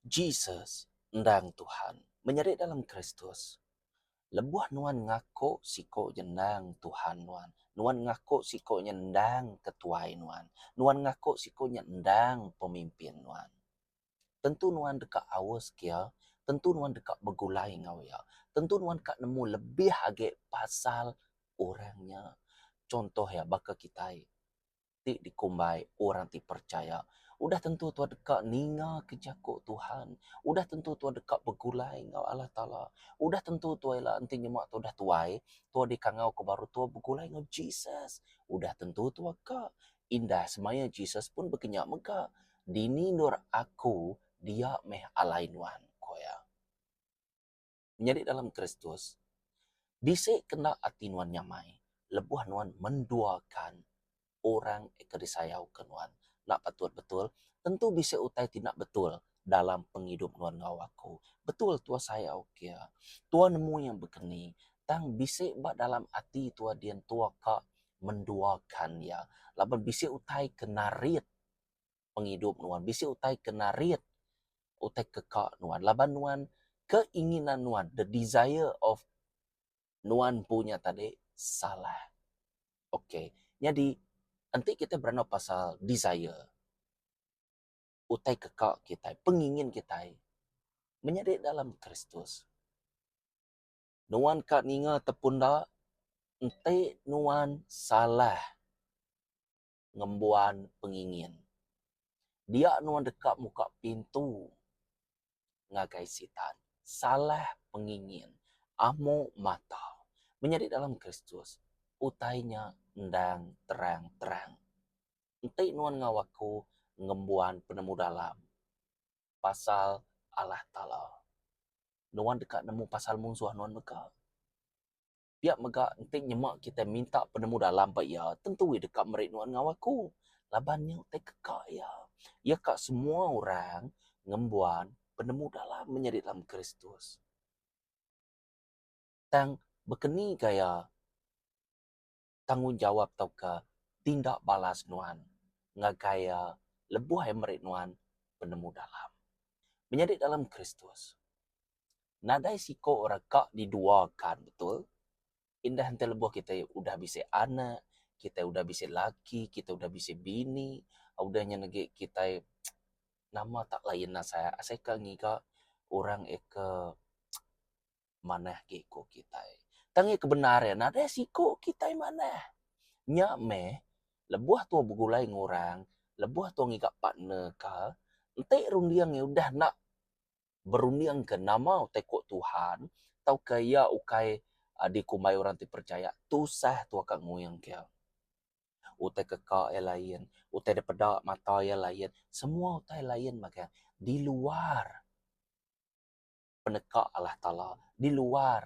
Jesus endang Tuhan. Menyadi dalam Kristus, lebuh nuan ngaku siko nya endang Tuhan nuan, nuan ngaku siko nya endang ketuai nuan, nuan ngaku siko nya endang pemimpin nuan. Tentu nuan deka aus ke iya, tentu nuan deka begulai enggau iya, tentu nuan ka nemu lebih agi pasal orang nya. Contoh iya baka kitai. ti dikumbai orang ti perchaya. Udah tentu tuan deka ningaka jaku Tuhan. Udah tentu tuan deka begulai enggau Allah Taala. Udah tentu tuan ila enti nyema tuan udah tuai, tuan dikangauka baru tuan begulai enggau Jesus. Udah tentu tuan ka. Indah semaya Jesus pun bekenya mega, Dini endur aku, dia meh alai nuan, ku iya. Menyadi dalam Kristus, bisi kena ati nuan nyamai lebuh nuan menduakan orang ke disayauka nuan. Enda patut betul? Tentu bisi utai ti enda betul dalam pengidup nuan enggau aku. Betul tua sayau ke iya. Tua nemu iya bekeni tang bisi ba dalam ati tua dian tua ka menduakan iya laban bisi utai ke narit pengidup nuan bisi utai ke narit utai ke ka nuan laban nuan keinginan nuan the desire of nuan empu nya tadi salah. Ok nyadi enti kitai berandau pasal desire utai ke ka kitai pengingin kitai menyadi dalam Kristus. Nuan ka ninga tepun enda enti nuan salah. ngembuan pengingin. Dia nuan deka muka pintu ngagai Sitan. Salah pengingin, amu mata. Menyadi dalam Kristus, utai nya endang terang-terang. Enti nuan enggau aku ngembuan penemu dalam pasal Allah Taala, nuan deka nemu pasal munsuh nuan mega. Pia mega enti nyema kitai minta penemu dalam ba iya, tentu iya deka meri nuan enggau aku laban nya utai keka iya. Iya ka semua orang ngembuan penemu dalam menyadi dalam Kristus. Tang baka ni gaya tanggungjawab tauka tindak balas nuan ngagai iya lebuh iya meri nuan penemu dalam. Menyadi dalam Kristus. Nadai siko orang ka diduakan betul. Indah enti lebuh kitai udah bisi anak, kitai udah bisi laki, kitai udah bisi bini, udah nya negi kitai nama tak lain asai, asai ka ngiga orang eka manah agi ku kitai. Tang iya ke bendar iya nadai siko kitai manah. Nya meh lebuh tuo begulai enggau orang, lebuh tuo ngiga partner ka, enti runding iya udah enda berundingka nama utai ku Tuhan tauka iya ukai dikumbai orang ti percaya tusah tuah ka nguing ke iya. Utai ke ka iya lain, utai da peda mata iya lain, semua utai lain magang di luar peneka Allah Taala, di luar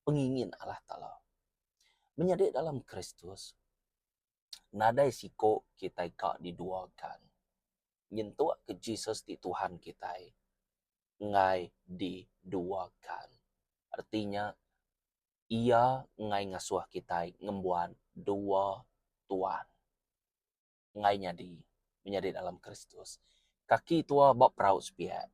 pengingin Allah Taala. Menyadi dalam Kristus nadai siko kitai ka diduakan. Nyentuk ke Jesus ti Tuhan kitai enggai diduakan. Reti nya iya enggai ngasuh kitai ngembuan dua tuan. Enggai nyadi menyadi dalam Kristus. Kaki tua ba perau sepiak.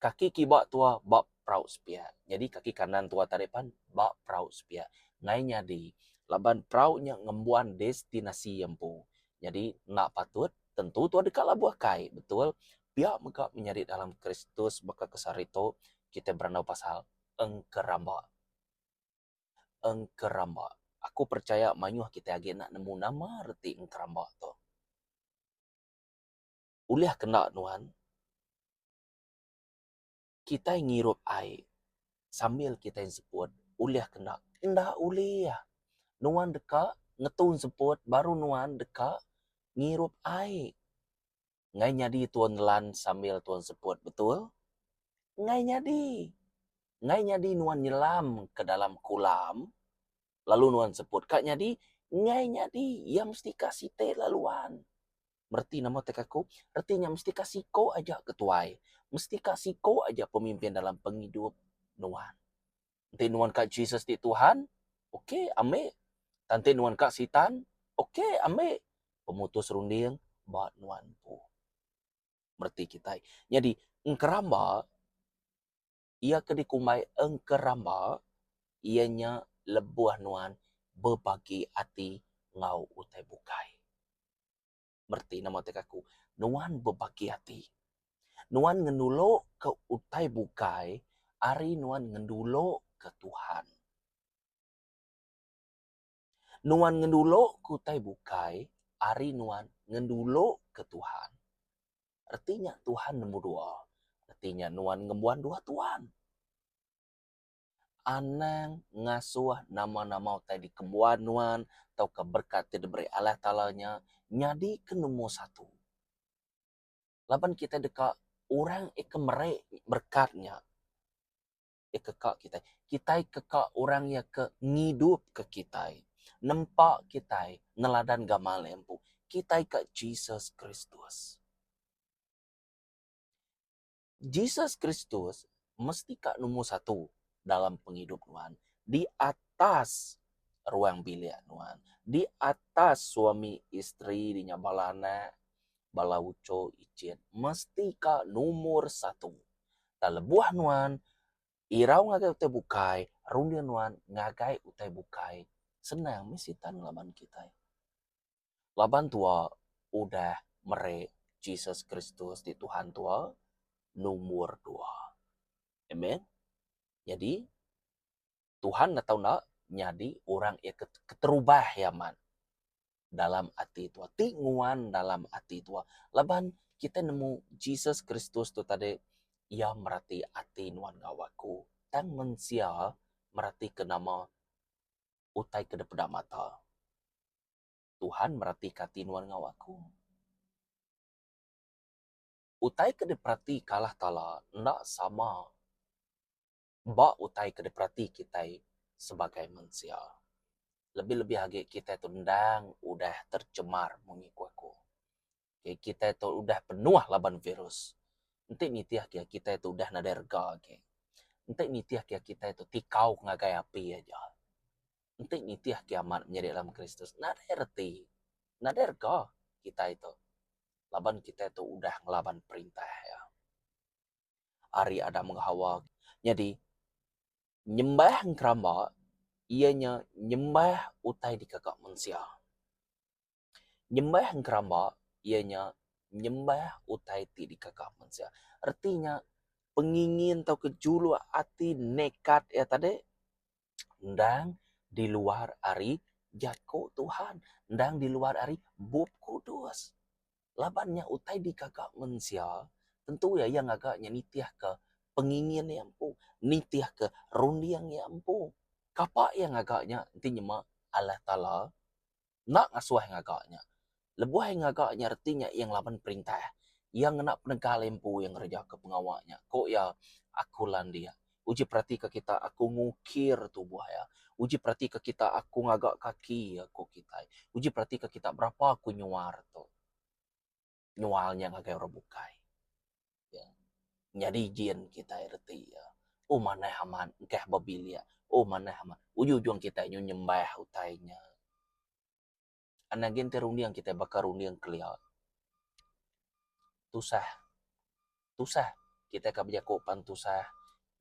Kaki kiba tua ba perau sepiak. Nyadi kaki kanan tua tadi pan ba perau sepiak. Ngai nyadi laban perau nya ngembuan destinasi iya empu. Nyadi enda patut tentu tua deka labuh kai. Betul? Pia mega menyadi dalam Kristus baka ke sehari tu kitai berandau pasal engkeramba. Engkeramba. Aku percaya mayuh kitai agi enda nemu nama reti engkeramba tu. Ulih kenda nuan. Kitai ngirup ai sambil kitai enseput ulih kena enda ulih. Nuan deka ngetu enseput baru nuan deka ngirup ai. Enggai nyadi tuan nelan sambil tuan seput betul? Enggai nyadi. Enggai nyadi nuan nyelam ke dalam kulam lalu nuan seput ka nyadi enggai nyadi. Iya mesti ka siti laluan. Mereti nama tek aku? Reti nya mesti ka siko aja ketuai. Mesti ka siko aja pemimpin dalam pengidup nuan. Enti nuan ka Jesus ti Tuhan, ok ambi. Tang enti nuan ka sitan, ok ambi. Pemutus runding ba nuan empu. Mereti kitai. Nyadi engkeramba iya ke dikumbai engkeramba iya nya lebuh nuan bebagi ati enggau utai bukai. Mereti nama ti aku. Nuan bebagi ati. Nuan ngenulu ke utai bukai ari nuan ngenulu ke Tuhan. Nuan ngenulu ke utai bukai ari nuan ngenulu ke Tuhan. Reti nya Tuhan nemu dua. Reti nya nuan ngembuan dua Tuhan. Anang ngasuh nama-nama utai dikembuan nuan tauka berekat ti diberi Allah Taala nya nyadika nombor satu. Laban kitai deka orang ika meri berekat nya. Iya ke ka kitai. Kitai ke ka orang iya ke ngidupka kitai, nempa kitai neladan gamal iya empu. Kitai ka Jesus Kristus. Jesus Kristus mesti ka nombor satu dalam pengidup nuan di atas ruang bilik nuan, di atas suami isteri dinya bala anak, bala uchu ichin mesti ka nombor satu. Tang lebuh nuan irau ngagai utai bukai, runding nuan ngagai utai bukai, senang mih sitan ngelaban kitai. Laban tua udah meri Jesus Kristus ti Tuhan tua numur dua. Amen. Nyadi Tuhan enda tau enda nyadi orang iya keterubah iya amat dalam ati tua ti nguan dalam ati tua laban kitai nemu Jesus Kristus tu tadi iya merati ati nuan enggau aku tang mensia merati ke nama utai ke dipeda mata. Tuhan merati ke ati nuan enggau aku. Utai ke diperati ke Allah Taala enda sama ba utai ke diperati kitai sebagai mensia. Lebih-lebih agi kitai tu endang udah tercemar munyi ku aku. Okay, kitai tu udah penuh laban virus. Enti nitih ke kitai tu udah nadai rega agi. Enti nitih ke kitai tu tikau ngagai api aja. Enti nitih ke amat menyadi dalam Kristus nadai reti, nadai rega kitai tu laban kitai tu udah ngelaban perintah iya. Ari Adam enggau Hawa. Nyadi nyembah engkeramba iya nya nyembah utai digaga mensia. Nyembah engkeramba iya nya nyembah utai ti digaga mensia. Reti nya pengingin tauka juluk ati nekat iya tadi endang di luar ari jaku Tuhan, endang di luar ari Bup Kudus. Laban nya utai digaga mensia tentu iya iya ngaga nya nitihka pengingin iya empu, nitihka runding iya empu. Kapa iya ngaga nya enti nyema Allah Taala enda ngasuh iya ngaga nya. Lebuh iya ngaga nya reti nya iya ngelaban perintah. Iya ngena penegal iya empu iya ngerejaka pengawa nya. Ku iya, Aku landik. Uji peratika kita aku ngukir tubuh iya. Uji peratika kita aku ngaga kaki iya, ku kitai. Uji peratika kita berapa aku nyuar tu. Nyual nya ngagai orang bukai. Ya. Nyadi jin kitai reti iya. Oh manah amat engkah ba bilik. Oh manah amat. Ujung-ujung kitai nyu nyembah utai nya. Anang agi enti runding kitai baka runding kelia. Tusah. Tusah kitai ka bejaku pan tusah.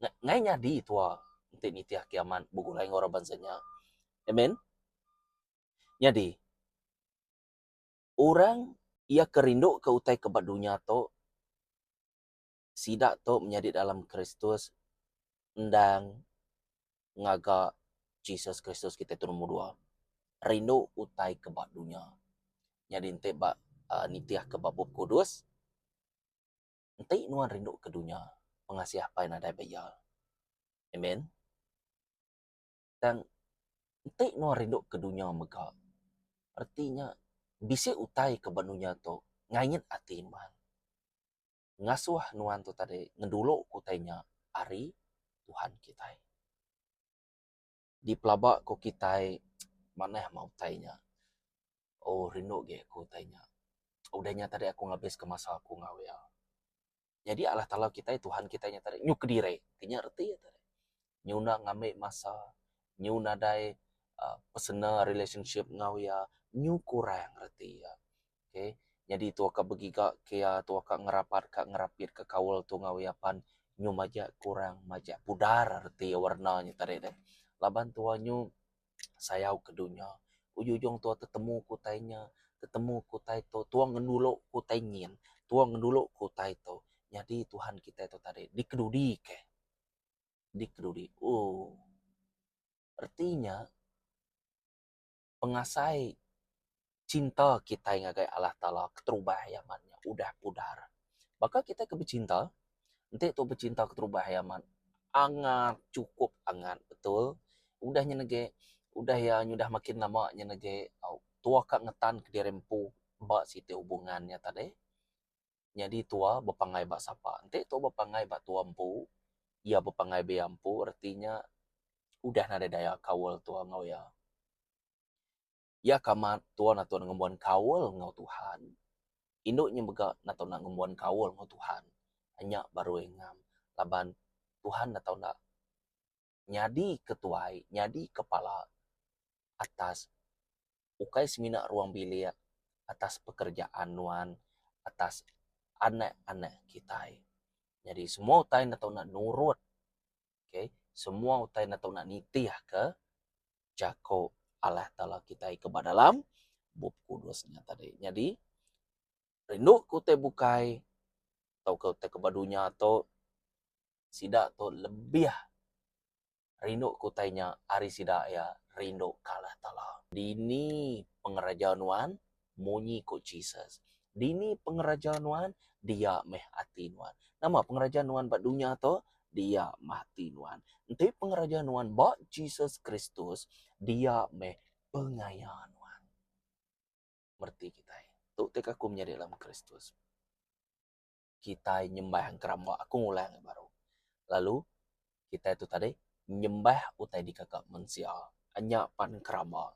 Ngai nyadi tua enti nitih kiamat begulai enggau orang bansa nya. Amen. Nyadi orang iya ke rindu ke utai ke ba dunya tu sida tu menyadi dalam Kristus endang ngaga Jesus Kristus kitai tu nombor dua. Rindu utai ke ba dunya. Nyadi enti ba uhh nitih ke ba Bup Kudus enti nuan rindu ke dunya pengasih apai nadai ba iya. Amen. Tang enti nuan rindu ke dunya mega reti nya bisi utai ke ba dunya tu ngait ati nuan. Ngasuh nuan tu tadi ngedulu ke utai nya ari Tuhan kitai. Dipelaba ku kitai manah mah utai nya. Oh rindu agi aku utai nya. Udah nya tadi aku ngabiska masa aku enggau iya. Nyadi Allah Taala kitai Tuhan kitai nya tadi nyu kediri. Ti nya reti iya tadi. Nyu enda ngambi masa, nyu nadai uhh personal relationship enggau iya, nyu kurang reti iya. Okay. Nyadi tua ka begiga ke iya, tua ka ngerapat ka ngerapit ka kaul tu enggau iya pan nyu majak kurang majak pudar reti warna nya tadi deh. Laban tua nyu sayau ke dunya. Ujung-ujung tua tetemu ke utai nya, tetemu ke utai tu, tua ngenulu ke utai nyin, tua ngenulu ke utai tu. Nyadi Tuhan kitai tu tadi dikedudi ke. Dikedudi. Ooh. Reti nya pengasai cinta kitai ngagai Allah Taala keterubah iya amat nya udah pudar. Baka kitai ke bechinta, enti tu bechinta keterubah iya amat angat chukup angat betul. Udah nya nege udah iya nyudah makin lama nya nege au tua ka ngetan kediri empu ba siti hubungan nya tadi. Nyadi tua bepanggai ba sapa. Enti tua bepanggai ba tua empu, iya bepanggai ba iya empu reti nya udah nadai daya kaul tua enggau iya. Iya ke amat tua enda ngembuan kaul enggau Tuhan. Indu nya mega enda tau ngembuan kaul enggau Tuhan. Nya baru iya ngam laban Tuhan enda tau enda nyadi ketuai, nyadi kepala atas ukai semina ruang bilik, atas pekerjaan nuan, atas anak-anak kitai. Nyadi semua utai enda tau enda nurut Okay, semua utai enda tau nak nitih ke jako Allah Taala kitai ke ba dalam Bup Kudus nya tadi. Nyadi rindu ke utai bukai tauka utai ke ba dunya tu sida tu lebih rindu ke utai nya ari sida iya rindu ke Allah Taala. Dini pengeraja nuan munyi ku Jesus. Dini pengeraja nuan, dia meh ati nuan. Nama pengeraja nuan ba dunya tu? Dia meh ati nuan. Enti pengeraja nuan ba Jesus Kristus, dia meh pengaya nuan. Mereti kitai. Tu ti aku menyadi dalam Kristus. Kitai nyembah engkeramba. Aku ngulang baru. Lalu kitai tu tadi nyembah utai digaga mensia. Nya pan engkeramba.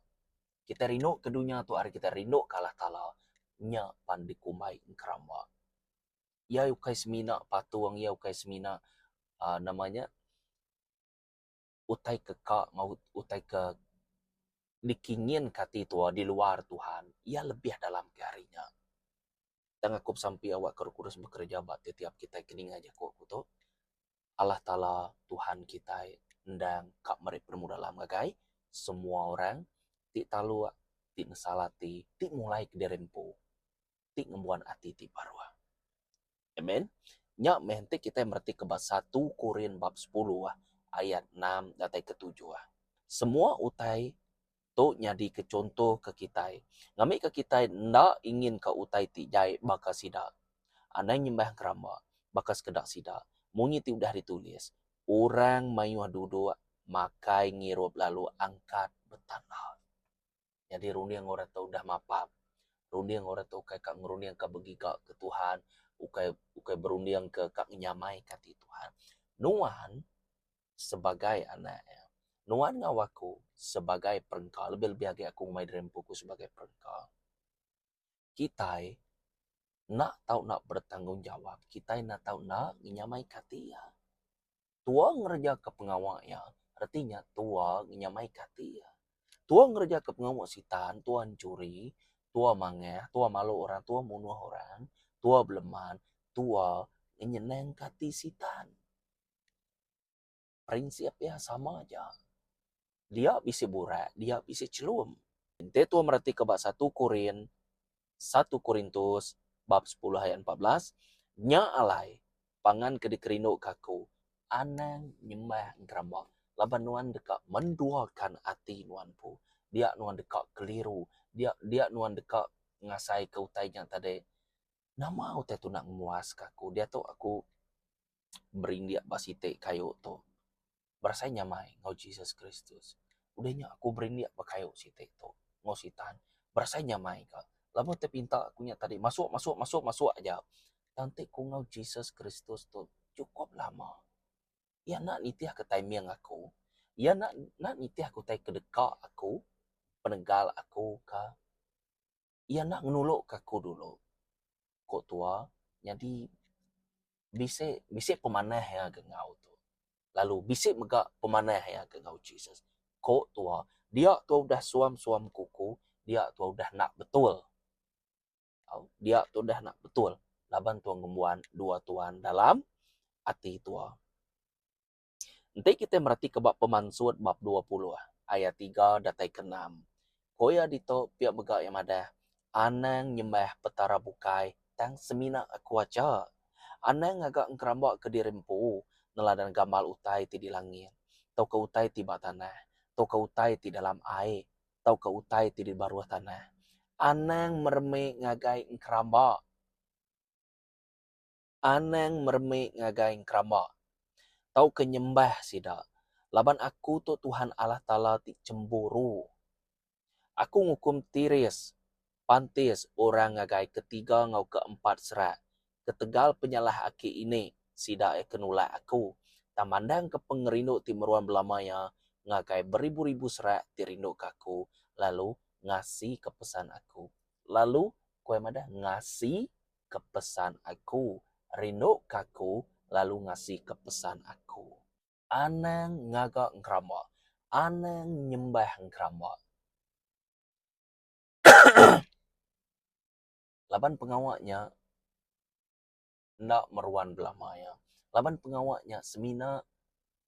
Kitai rindu ke dunya tu ari kitai rindu ke Allah Taala nya pan dikumbai engkeramba. Iya ukai semina patung, iya ukai semina uhh nama nya utai ke ka enggau utai ke dikinginka ati tuwa di luar Tuhan, iya lebih dalam ke ari nya. Tang aku besampi awakka Roh Kudus bekereja ba tiap-tiap kitai ke ninga jaku aku tu. Allah Taala Tuhan kitai endang ka meri penemu dalam ngagai semua orang ti taluk, ti nesal ati, ti mulai kediri empu, ti ngembuan ati ti baruh. Amen. Nya meh enti kitai meretika ba satu Korin bab sepuluh ayat enam datai ke tujuh. Semua utai tu nyadika chunto ke kitai ngambika kitai enda inginka utai ti jai baka sida. Anang nyembah gerama baka sekeda sida, munyi ti udah ditulis, Orang mayuh duduk makai ngirup lalu angkat betanda. Nyadi runding orang tu udah mapap. Runding orang tu ukai ka ngerundingka begiga ke Tuhan, ukai ukai berundingka ka ngenyamaika ati Tuhan. Nuan sebagai anak iya. Nuan enggau aku sebagai perengka lebih-lebih agi aku ngumbai diri empu ku sebagai perengka. Kitai enda tau enda bertanggungjawab, kitai enda tau enda ngenyamaika ati iya. Tua ngerejaka pengawa iya reti nya tua ngenyamaika ati iya. Tua ngerejaka pengawa sitan, tua enchuri, tua mangah, tua malu orang, tua munuh orang, tua beleman, tua ngenyenangka ati sitan. Prinsip iya sama aja. Dia bisi burak, dia bisi chelum. Enti tua meretika ba satu Korin, satu Korintus bab sepuluh ayat 14, nya alai pangan ke dikerinduka aku, anang nyembah engkeramba laban nuan deka menduakan ati nuan empu. Dia nuan deka keliru, dia dia nuan deka ngasaika utai nya tadi. Nama utai tu enda ngemuaska aku? Diatu aku berindik ba siti kayu tu berasai nyamai enggau Jesus Kristus. Udah nya aku berindik ba kayu siti tu enggau sitan berasai nyamai ka. Laban ti pinta aku nya tadi masuk masuk masuk masuk aja. Tang ti ku enggau Jesus Kristus tu chukup lama. Iya enda nitihka timing aku. Iya enda enda nitihka utai ke deka aku, penegal aku ka. Iya enda ngenuluka aku dulu. Ku tua nyadi bisi bisi pemanah iya ke enggau tu. Lalu bisi mega pemanah iya ke enggau Jesus. Ku tua dia tua udah suam-suam kuku, dia tua udah enda betul. Au. Dia tu udah enda betul laban tua ngembuan dua tuan dalam ati tua. Enti kitai meratika ba Pemansut bab 20 ayat tiga datai ke enam, ku iya ditu pia mega iya madah, Anang nyembah petara bukai tang semina Aku aja. Anang ngaga engkeramba ke diri empu neladan gamal utai ti di langit, tauka utai ti ba tanah, tauka utai ti dalam ai, tauka utai ti di baruh tanah. Anang meremi ngagai engkeramba. Anang meremi ngagai engkeramba tauka nyembah sida, laban Aku tu Tuhan Allah Taala ti chemburu. Aku ngukum tiris pantis orang ngagai ketiga enggau keempat serak ketegal penyalah aki ini sida iya ke nulak Aku, tang mandangka pengerindu ti meruan belama iya ngagai beribu-ribu serak ti rinduka Aku lalu ngasika pesan Aku. Lalu, ku iya madah, ngasi ke pesan aku, rinduka aku lalu ngasika pesan aku. Anang ngaga engkeramba, anang nyembah engkeramba. Laban pengawa nya enda meruan belama iya. Laban pengawa nya semina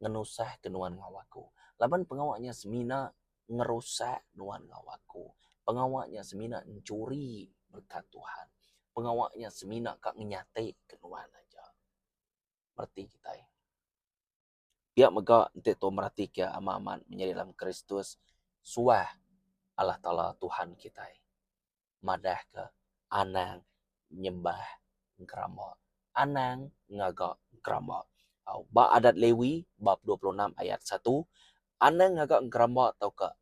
ngenusahka nuan enggau aku. Laban pengawa nya semina ngerusak nuan enggau aku. Pengawa nya semina enchuri berekat Tuhan. Pengawa nya semina ka ngenyatika nuan aja. Mereti kitai. Pia mega enti tu meratika amat amat menyadi dalam Kristus suah Allah Taala Tuhan kitai madahka anang nyembah engkeramba, anang ngaga engkeramba. Au ba adat Lewi bab 26 ayat satu anang ngaga engkeramba tauka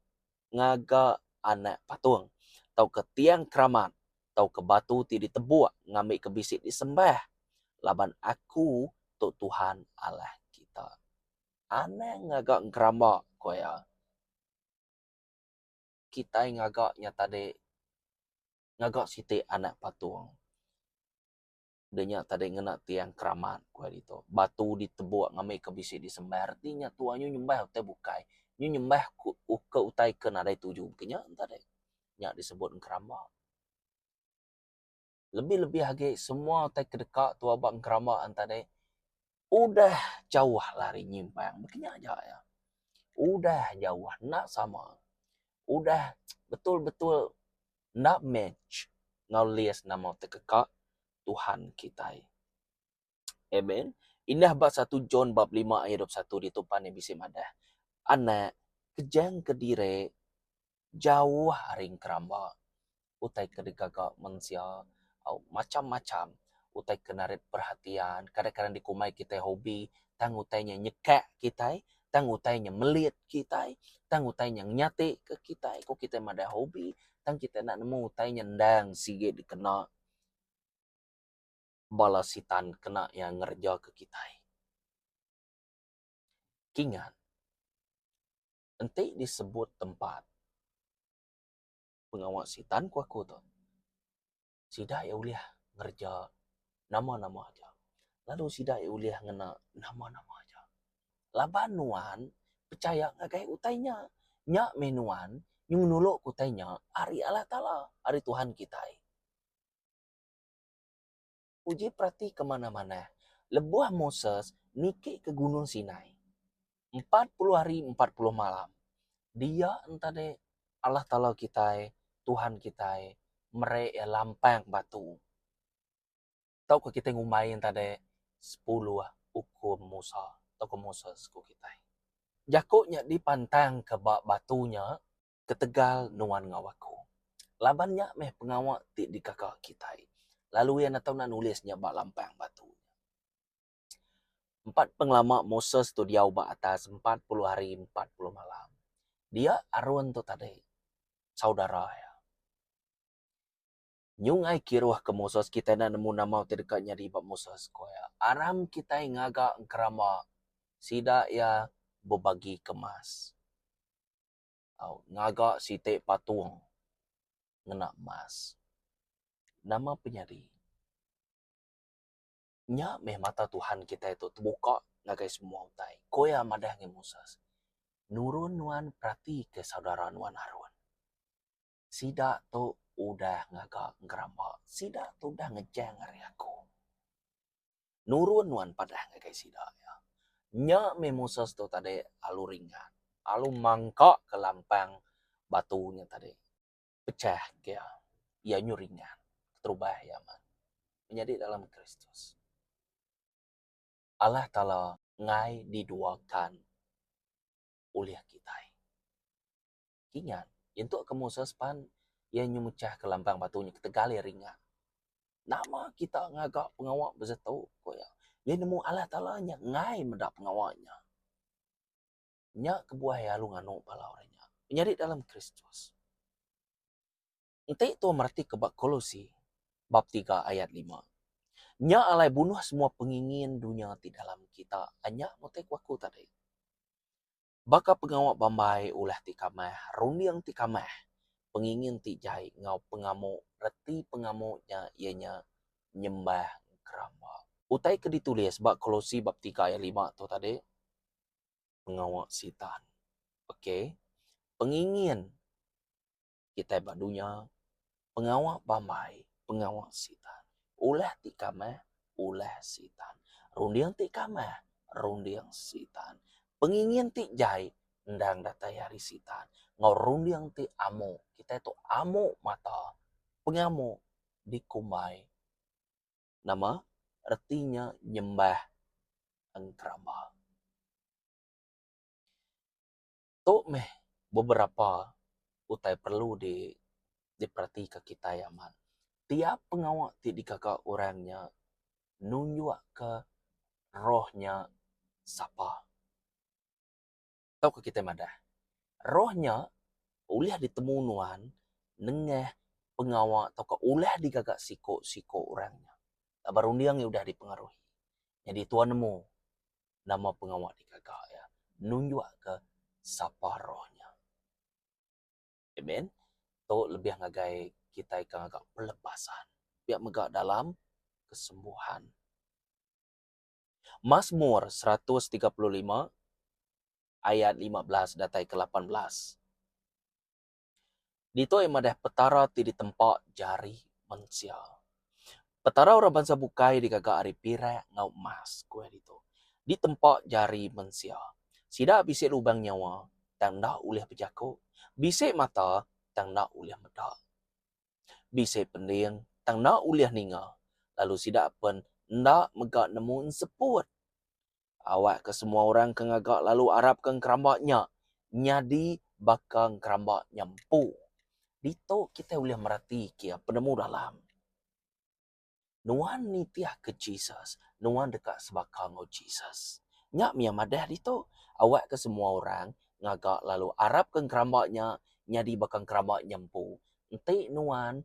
ngaga anak patung tauka tiang keramat tauka batu ti ditebuk ngambika bisi disembah laban Aku tu Tuhan Allah kita. Anang ngaga engkeramba, ku iya. Kitai ngaga nya tadi ngaga siti anak patung. Udah nya tadi ngena tiang keramat ku hari tu. Batu ditebuk ngambika bisi disembah reti nya tua nyu nyembah utai bukai. Nyu nyembah ke utai ke nadai tuju ke nya tadi. Nya disebut engkeramba. Lebih-lebih agi semua utai ke deka tua ba engkeramba an tadi udah jauh lari nyimpang baka nya aja iya. Udah jauh enda sama. Udah betul-betul enda match enggau list nama ti keka Tuhan kitai. Amen. Indah ba satu John bab lima ayat 21 ditu pan iya bisi madah, Anak, kejang kediri jauh ari engkeramba utai ke digaga mensia au macam-macam utai ke narit perhatian kadang-kadang dikumbai kitai hobi tang utai nya nyekak kitai tang utai nya melit kitai tang utai nya ngenyati ke kitai ku kitai madah hobi tang kitai enda nemu utai nya endang sigi dikena bala sitan kena iya ngereja ke kitai. Kingat enti disebut tempat pengawa sitan ku aku tu sida iya ulih ngereja nama-nama aja lalu sida iya ulih ngena nama-nama aja laban nuan pechaya ngagai utai nya. Nya meh nuan nulung utai nya ari Allah Taala ari Tuhan kitai. Uji peratika manah-manah lebuh Moses niki ke Gunung Sinai 40 hari 40 malam. Dia enta deh Allah Taala kitai, Tuhan kitai meri iya lampang batu. Tauka kitai ngumbai enta deh sepuluh ukum Musa tauka Moses ku kitai. Jaku nya dipantangka ba batu nya ketegal nuan enggau aku. Laban nya meh pengawa ti digaga kitai. Lalu iya netau enda nulis nya ba lampang batu nya. Empat pengelama Moses tu diau ba atas 40 hari 40 malam. Dia Aron tu tadi saudara iya. Nyungai kiruh ke Moses kitai enda nemu nama ti deka nyadi ba Moses ku iya. Aram kitai ngaga engkeramba sida iya bebagi ke mas. Au ngaga siti patung ngena emas. Nama penyadi? Nya meh mata Tuhan kitai tu tebuka ngagai semua utai. Ku iya madah ngagai Moses, Nurun nuan peratika saudara nuan Aron. Sida tu. udah ngaga engkeramba. Sida tu udah ngejang ari Aku. Nurun nuan padah ngagai sida iya. Nya meh Moses tu tadi alu ringat, alu mangka ke lampang batu nya tadi. Pechah ke iya. Iya nyu ringat keterubah iya amat menyadi dalam Kristus. Allah Taala enggai diduakan ulih kitai. Kingat, nyentuk ke Moses pan iya nyu mechahka lambang batu nya ketegal iya ringat. Nama kita ngaga pengawa besetu? ku iya. Iya nemu Allah Taala nya enggai meda pengawa nya. Nya kebuah iya lalu nganu bala orang nya. Menyadi dalam Kristus. Enti tua meretika ba Kolosi bab tiga ayat lima, Nya alai bunuh semua pengingin dunya ti dalam kita. Nya meh utai ku aku tadi. Baka pengawa bambai, ulah ti kamah, runding ti kamah, pengingin ti jai enggau pengamu, reti pengamu nya iya nya nyembah engkeramba. Utai ke ditulis ba Kolosi bab tiga ayat lima tu tadi pengawa Sitan. Ok. Pengingin kitai ba dunya, pengawa bambai, pengawa Sitan. Ulah ti kamah, ulah Sitan. Runding ti kamah, runding Sitan. Pengingin ti jai endang datai ari Sitan. Enggau runding ti amu, kitai tu amu mata, pengamu dikumbai nama reti nya nyembah engkeramba. Tu meh beberapa utai perlu di diperatika kitai amat. Tiap pengawa ti digaga orang nya nunjukka roh nya sapa. Tauka kitai madah, roh nya ulih ditemu nuan nengah pengawa tauka ulah digaga siko-siko orang nya. Laban runding iya udah dipengaruhi. Nyadi tuan nemu nama pengawa digaga iya nunjukka sapa roh nya. Amen. Tu lebih ngagai kitai ke ngaga pelepasan. Pia mega dalam kesembuhan. Mazmur 135 ayat 15 datai ke 18. Ditu iya madah Petara ti ditempa jari mensia. Petara orang bansa bukai digaga ari pirak enggau emas, ku iya ditu. Ditempa jari mensia. Sida bisi lubang nyawa tang enda ulih bejaku, bisi mata tang enda ulih meda, bisi pending tang enda ulih ninga, lalu sida pen enda mega nemu enseput. Awakka semua orang ke ngaga lalu arapka engkeramba nya nyadi baka engkeramba nya empu. Ditu kitai ulih meratika penemu dalam. Nuan nitihka Jesus, nuan deka sebaka enggau Jesus. Nya mih madah ditu, awakka semua orang ngaga lalu arapka engkeramba nya nyadi baka engkeramba nya empu. Enti nuan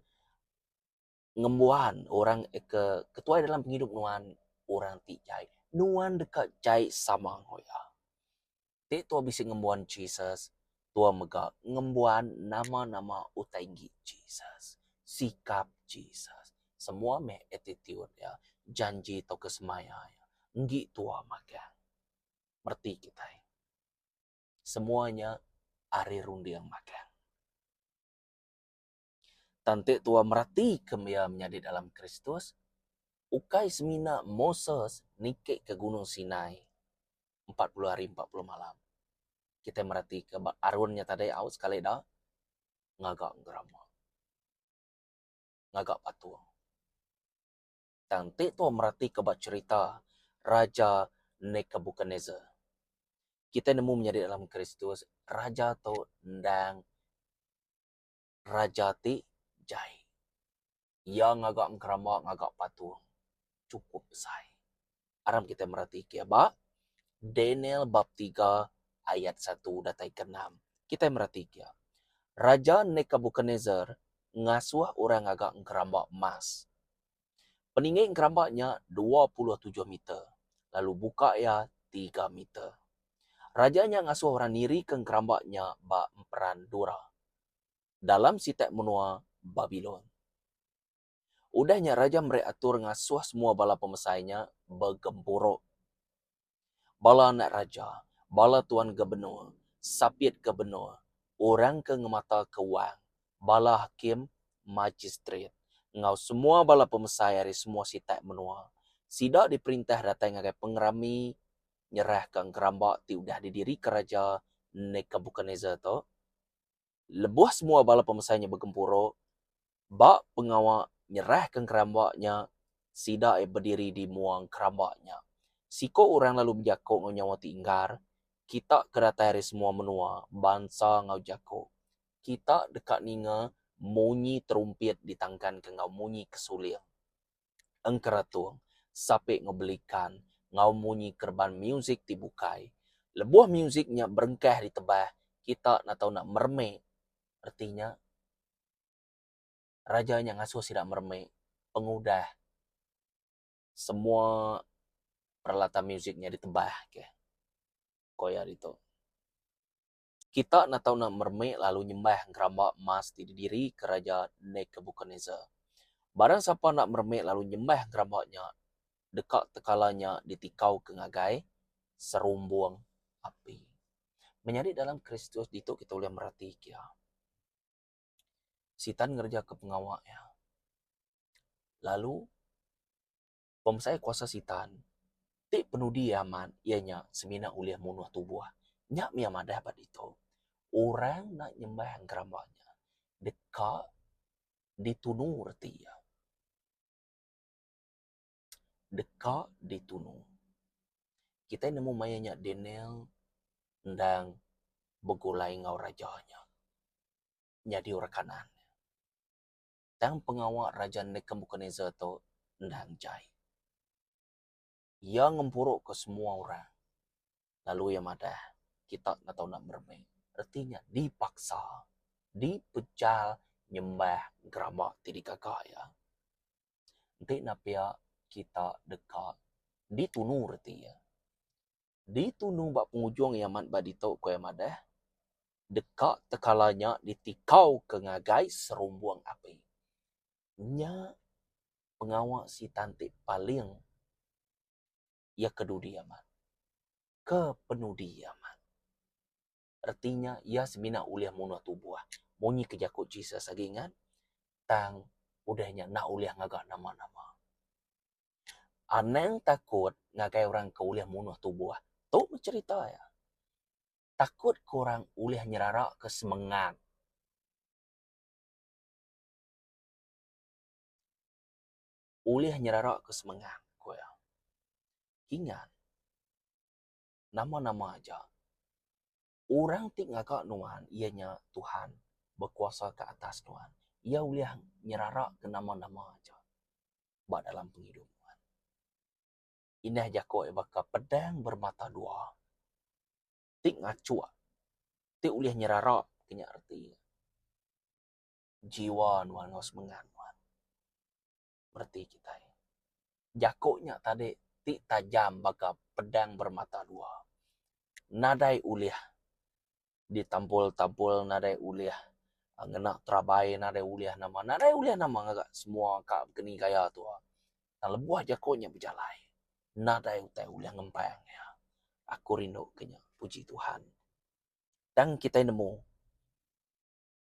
ngembuan orang ke ketuai dalam pengidup nuan orang ti jai. Nuan deka jai sama enggau iya. Ti tua bisi ngembuan Jesus, tua mega ngembuan nama-nama utai enggi Jesus, sikap Jesus. Semua meh attitude iya, janji tauka semaya iya enggi tua magang. Mereti kitai. Semua nya ari runding magang. Tang enti tua meratika iya menyadi dalam Kristus, ukai semina Moses niki ke Gunung Sinai 40 hari 40 malam. Kitai meratika ba Aron nya tadi au sekali da ngaga gerama. Ngaga patung. Tang enti tua meratika ba cherita Raja Nebukadnezar, kitai nemu menyadi dalam Kristus, raja tu endang raja ti jai. Iya ngaga engkeramba ngaga patung chukup besai. Aram kitai meratika iya ba Daniel bab tiga ayat satu datai ke enam. Kitai meratika iya. Raja Nebukadnezar ngasuh orang ngaga engkeramba emas. Peninggi engkeramba nya 27 meter lalu buka iya tiga meter. Raja nya ngasuh orang nirika engkeramba nya ba emperan Dura, dalam sitak menua Babilon. Udah nya raja meri atur ngasuh semua bala pemesai nya begempuru. Bala anak raja, bala tuan gabenor, sapit gabenor, orang ke ngemataka wang, bala hakim Majistret, enggau semua bala pemesai ari semua sitak menua. Sida diperintah datai ngagai pengerami nyerahka engkeramba ti udah didirika Raja Nebukadnesar tu. Lebuh semua bala pemesai nya begempuru ba pengawa nyerahka engkeramba nya, sida iya bediri di mua engkeramba nya. Siku orang lalu bejaku enggau nyawa ti inggar, Kita ke datai ari semua menua, bansa enggau jaku. Kita deka ninga munyi terumpit ditangkanka enggau munyi kesuling, engkeratung, sape enggau belikan, enggau munyi kereban muzik ti bukai. Lebuh muzik nya berengkah ditebah, kita enda tau enda meremik. Reti nya, raja nya ngasuh sida meremik pengudah semua peralatan muzik nya ditebah ke, ko iya ditu. Kita enda tau enda meremik lalu nyembah engkeramba emas ti didirika Raja Nebukadnesar. Barang sapa enda meremik lalu nyembah engkeramba nya, deka tekala nya ditikauka ngagai serumbung api. Menyadi dalam Kristus ditu kita ulih meratika iya. Sitan ngerejaka pengawa iya. Lalu pemesai kuasa Sitan ti penudi iya amat iya nya semina ulih munuh tubuh. Nya mih madah ba ditu. Orang enda nyembah engkeramba nya deka ditunu reti iya. Deka ditunu. Kitai nemu maya nya Daniel endang begulai enggau raja nya nyadi orang kanan. Tang pengawa Raja Nebukadnesar tu endang jai. Iya ngempuruka semua orang lalu iya madah, Kita enda tau enda meremik. Reti nya dipaksa, dipejal nyembah gerama ti digaga iya. Enti enda pia kita deka ditunu reti iya. Ditunu ba pengujung iya amat ba ditu ku iya madah, deka tekala nya ditikauka ngagai serumbung api. Nya pengawa sitan ti paling iya ke dudi amat, ke penudi amat. Reti nya iya semina ulih munuh tubuh munyi ke jaku Jesus agi ingat tang udah nya enda ulih ngaga nama-nama. Anang takut ngagai orang ke ulih munuh tubuh. Tu meh cherita iya. Takut ke orang ulih nyeraraka semengat. Ulih nyeraraka semengat, ku iya. Ingat, nama-nama aja. Orang ti ngaga nuan iya nya Tuhan bekuasa ke atas nuan. Iya ulih nyeraraka nama-nama aja ba dalam pengidup nuan. Indah jaku iya baka pedang bermata dua ti ngachuk ti ulih nyeraraka nya reti nya jiwa nuan enggau semengat nuan. Mereti kitai. Jaku nya tadi ti tajam baka pedang bermata dua. Nadai ulih ditampul-tampul nadai ulih ngena terabai nadai ulih nama nadai ulih nama ngaga semua ka keni gaya tua. Tang lebuh jaku nya bejalai nadai utai ulih ngempang iya. Aku rindu ke nya puji Tuhan. Tang kitai nemu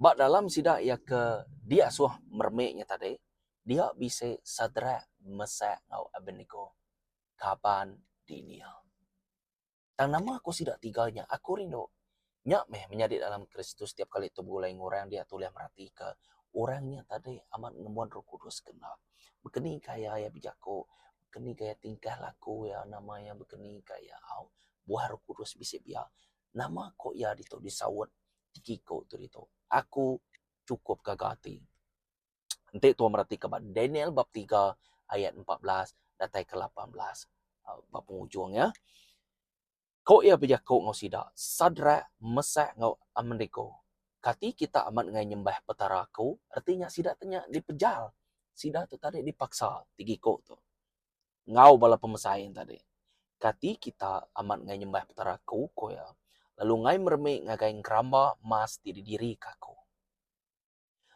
ba dalam sida iya ke diasuh meremik nya tadi dia bisi Sadrak, Mesak enggau Abednego kaban Daniel. Tang nama ku sida tiga nya aku rindu. Nya meh menyadi dalam Kristus tiap kali tu begulai enggau orang dia tulih meratika orang nya tadi amat ngembuan Roh Kudus ke enda. Bekeni gaya iya bejaku, bekeni gaya tingkah laku iya nama iya bekeni gaya au buah Roh Kudus bisi pia. Nama ku iya ditu disaut tiki ku tu ditu. Aku chukup gaga ati. Enti tua meratika ba Daniel bab tiga ayat 14 datai ke 18 ba pengujung iya. Ko iya bejaku enggau sida, Sadrak, Mesak enggau Abednego, kati kita amat enggai nyembah Petara aku? Reti nya sida tu nya dipejal. Sida tu tadi dipaksa ti iku tu enggau bala pemesai nya tadi. Kati kita amat enggai nyembah Petara aku? Ko iya, lalu enggai meremi ngagai engkeramba emas ti didirika aku.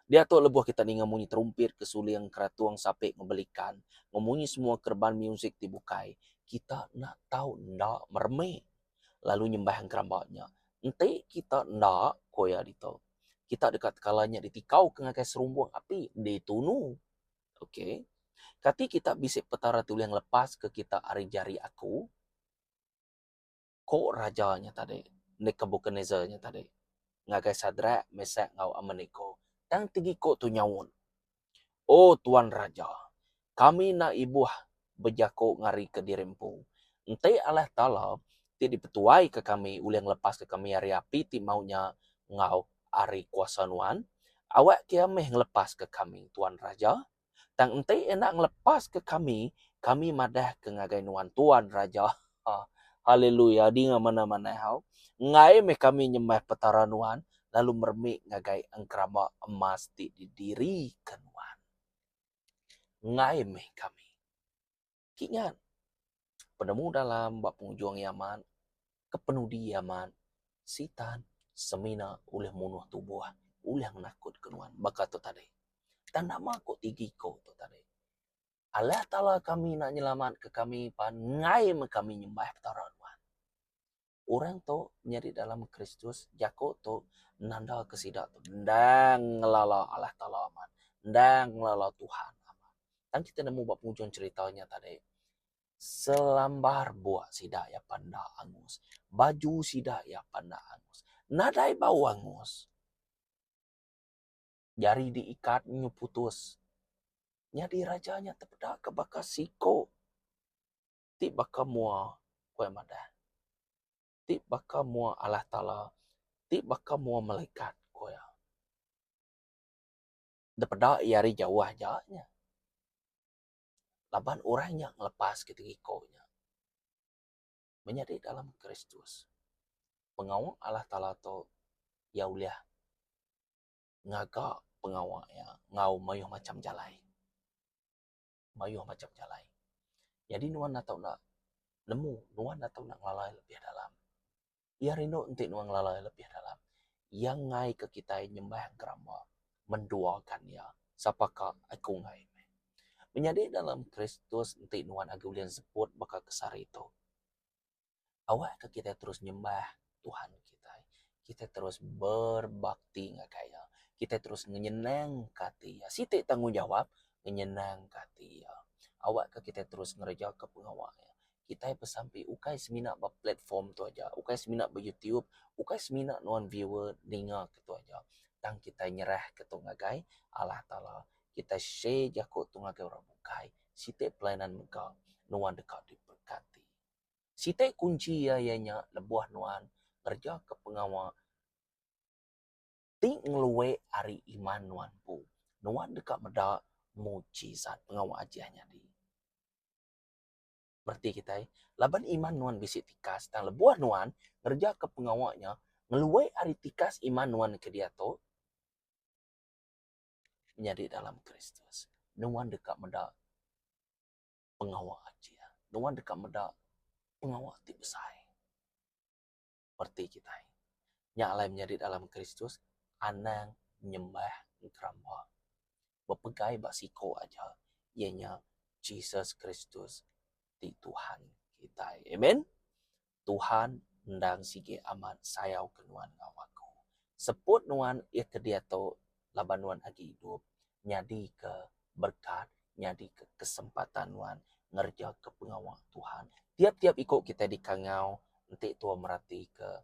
Diatu lebuh kita ninga munyi terumpit, kesuling, keratung, sape enggau belikan, enggau munyi semua kereban muzik ti bukai, kita enda tau enda meremi lalu nyembah engkeramba nya. Enti kita enda, ku iya ditu, Kita deka tekala nya ditikauka ngagai serumbung api, ditunu. Okey. Kati kita bisi petara ti ulih ngelepaska kita ari jari aku? Ku raja nya tadi, Nebukadnesar nya tadi, ngagai Sadrak, Mesak enggau Abednego. Tang ti iku tu nyaut, O tuan raja, kami enda ibuh bejaku ngarika diri empu. Enti Allah Taala ti dipetuaika kami ulih ngelepaska kami ari api ti mau nya enggau ari kuasa nuan, awakka iya meh ngelepaska kami, tuan raja. Tang enti enda ngelepaska kami, kami madahka ngagai nuan Tuan Raja. Haleluya, dinga manah-manah au. Enggai meh kami nyembah Petara nuan lalu meremi ngagai engkeramba emas ti didirika nuan. Enggai meh kami. Kingat, penemu dalam ba pengujung iya amat, kepenudi iya amat, Sitan semina ulih munuh tubuh, ulih ngenakutka nuan baka tu tadi. Tang nama ku tigi iku tu tadi. Allah Taala kami enda nyelamatka kami pan enggai meh kami nyembah Petara nuan. Orang tu nyadi dalam Kristus jaku tu nandaka sida tu endang ngelala Allah Taala amat, endang ngelala Tuhan amat. Tang kita nemu ba pengujung cherita nya tadi selambar buk sida iya pan enda angus, baju sida iya pan enda angus, nadai bau angus. Jari diikat nyu putus. Nyadi raja nya tepeda ke baka siko ti baka mua ku iya madah ti baka mua Allah Taala ti baka mua malaikat ku iya. Da peda iya ari jauh aja nya laban orang nya ngelepas ke iko nya menyadi dalam Kristus. Pengawa Allah Taala tu iya ulih ngaga pengawa iya enggau mayuh macam jalai. mayuh macham jalai. Nyadi nuan enda tau enda nemu, nuan enda tau enda ngelala iya lebih dalam. Iya rindu enti nuan ngelala iya lebih dalam. Iya enggai ke kitai nyembah gerama menduakan iya. Sapa ka aku enggai meh. Menyadi dalam Kristus enti nuan agi ulih enseput baka ke sehari tu. Awakka kitai terus nyembah Tuhan kitai. Kitai terus berbakti ngagai Iya. Kitai terus ngenyenangka ati Iya. Siti tanggungjawab ngenyenangka ati Iya. Awakka kitai terus ngerejaka pengawa Iya. Kitai besampi ukai semina ba platform tu aja, ukai semina ba YouTube, ukai semina nuan viewer ninga ke tu aja. Tang kitai nyerahka tu ngagai Allah Taala. Kitai share jaku tu ngagai orang bukai. Siti pelayanan mega nuan deka diberkati. Siti kunchi iya iya nya lebuh nuan ngerejaka pengawa ti ngelui ari iman nuan empu. Nuan deka meda mujizat pengawa ajih nyadi. Bereti kitai, laban iman nuan bisi tikas tang lebuh nuan ngerejaka pengawa nya ngelui ari tikas iman nuan ke diatu, menyadi dalam Kristus, nuan deka meda pengawa ajih. Nuan deka meda pengawa ti besai. Reti kitai. Nya alai menyadi dalam Kristus, anang nyembah engkeramba. Bepegai ba siko aja, iya nya Jesus Kristus ti Tuhan kitai. Amen. Tuhan endang sigi amat sayau ke nuan enggau aku. Seput nuan iya ke diatu laban nuan agi idup nyadika berekat, nyadika kesempatan nuan ngerejaka pengawa Tuhan. Tiap-tiap iku kitai dikangau enti tua meratika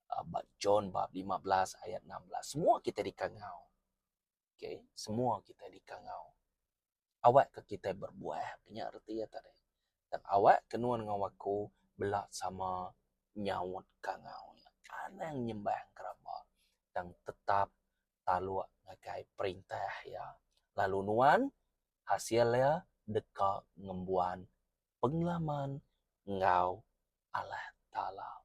ba John bab 15 ayat 16. Semua kitai dikangau. Okay, semua kitai dikangau. Awakka kitai berbuah nya reti iya tadi. Tang awakka nuan enggau aku bela sama nyaut kangau nya. Anang nyembah gerama tang tetap taluk ngagai perintah iya. Lalu nuan hasil iya deka ngembuan pengalaman enggau Allah Taala.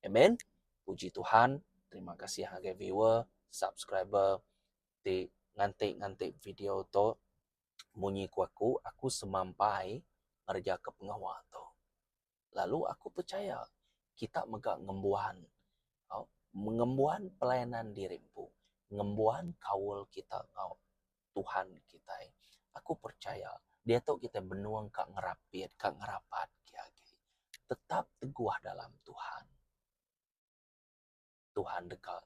Amen. Puji Tuhan. Terima kasih ngagai viewer, subscriber ti nganti-nganti video tu. Munyi ku aku, aku semampai ngerejaka pengawa tu. Lalu aku pechaya kita mega ngembuan ngembuan pelayanan diri empu, ngembuan kaul kita enggau Tuhan kitai. Aku percaya diatu kitai benung ka ngerapit ka ngerapat ke agi. Tetap teguh dalam Tuhan. Tuhan deka.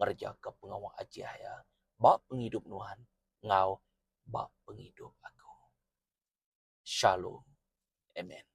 ngerejaka pengawa ajih Iya ba pengidup nuan enggau ba pengidup aku. Shalom. Amen.